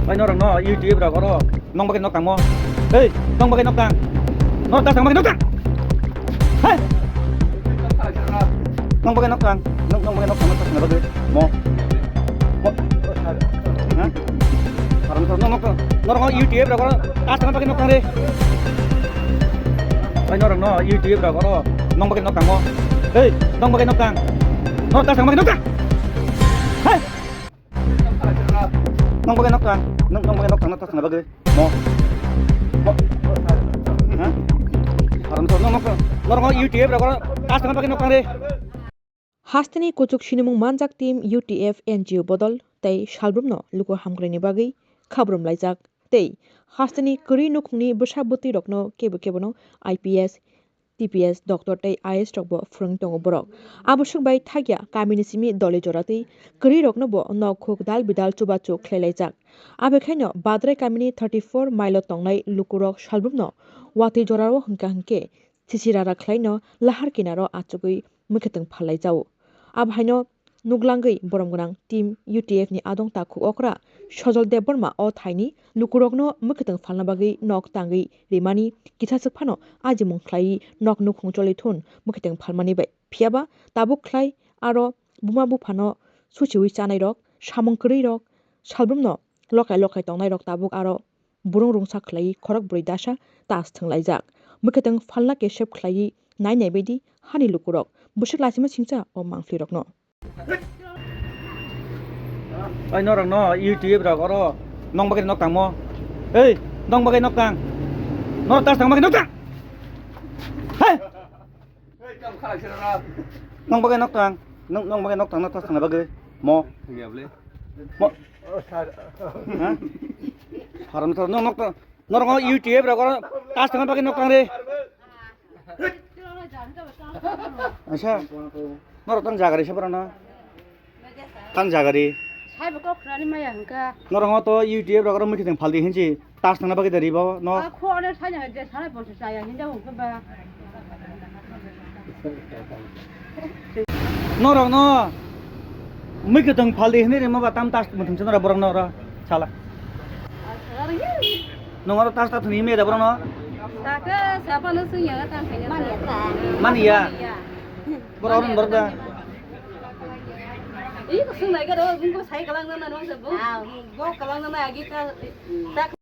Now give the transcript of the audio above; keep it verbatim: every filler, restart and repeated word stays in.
Oi, norok no YouTube rok oro nong bagwi nok tangmo. Hei, nong bagwi nok tang. Norok tas tang bagwi nok tang. Hei. Nong bagwi nok tang. Nong, nong bagwi nok tang, tas tang bagwi. Mo. Mo. Ha? Norok no, norok no YouTube rok oro tas tang bagwi nok tang re. Oi, norok no YouTube rok oro nong bagwi nok tangmo. Hei, nong bagwi nok tang. Norok tas tang bagwi nok tang. Hei. Nong bagwi nok tang, nong, nong bagwi nok tang, nok tang bagwi. Mo. Mo. Ha? Haram to, nong, nong, nong, nong, YouTube rok, tas tang bagwi nok tang re. Hasteni kuchuk sinimung manjak team U T F N G O bodol tei salbrumno luku hamkraini bagwi khabrum laijak tei hasteni kwrwi nukhungni bwsa bwtwi rokno kebo kebono I P S, T P S, doctor tei I A S rokbo phwrwng tongo borok. Aboswk bai thakya kamini simi doli joratwi kwrwiroknobo nok khuk dal bidal chubachu khlailaijak. Abekhaino Badrai kamini thirty four mile o tongnai lukurok salbrumno watwi jorao hwnkha hwnkhe sisirara khlaino lahar kinaro achugwi mwkhwtwng phallaijao. Abohaino nuglangwi borom gwnang team U T F ni adong takhuk okra Sojol Debbarma o thaini lukurokno mwkhwtwng phalna bagwi nok tangwi rimani kisa swk phano ajimung khlaiwi nok nukhung choli thun mwkhwtwng phalmani bai. Phiyaba tabuk khlai aro buma buphano suchiwi chanairok, samung kwrwirok, salbrumno lokai lokai tongnairok tabuk aro burung rungsa khlaiwi khorok bwrwi dasa tas thwnglaijak. Mwkhwtwng phalna kesep khlaiwi nai nai baidi hani lukurok bwswk lachima singcha o mangphlirokno. Oi, norok no YouTube rok oro nong bagwi nok tangmo. Hei, nong bagwi nok tang. Norok tas tang bagwi nok tang. Hei. Nong bagwi nok tang. Nong, nong bagwi nok tang, nok tas tang bagwi. Mo. Mo. Ha? Haram thar nong nok tang. Norok no YouTube rok oro tas tang bagwi nok tang re. Acha. Norok tang jagari se borok no. Tang jagari. Saibo kok khwlani maya hwnkha. Norok no to YouTube rok oro mwkhwtwng phaldi hinsi tas tangna bagwi dari bo no. A kho ane sanya je sana bo chaya hinda hwnkha ba. Norok no mwkhwtwng phaldi hinwi rima ba tam tas muthung se norok borok no oro sala. Nung oro tas ta thuni me da borok no. Saka sapa no sung ya ta kanya. Mania. Borok oro borok da. Ih, kusung nai ka do, bung ko sai kalang na na nong se bung. Bo kalang na na agi ka.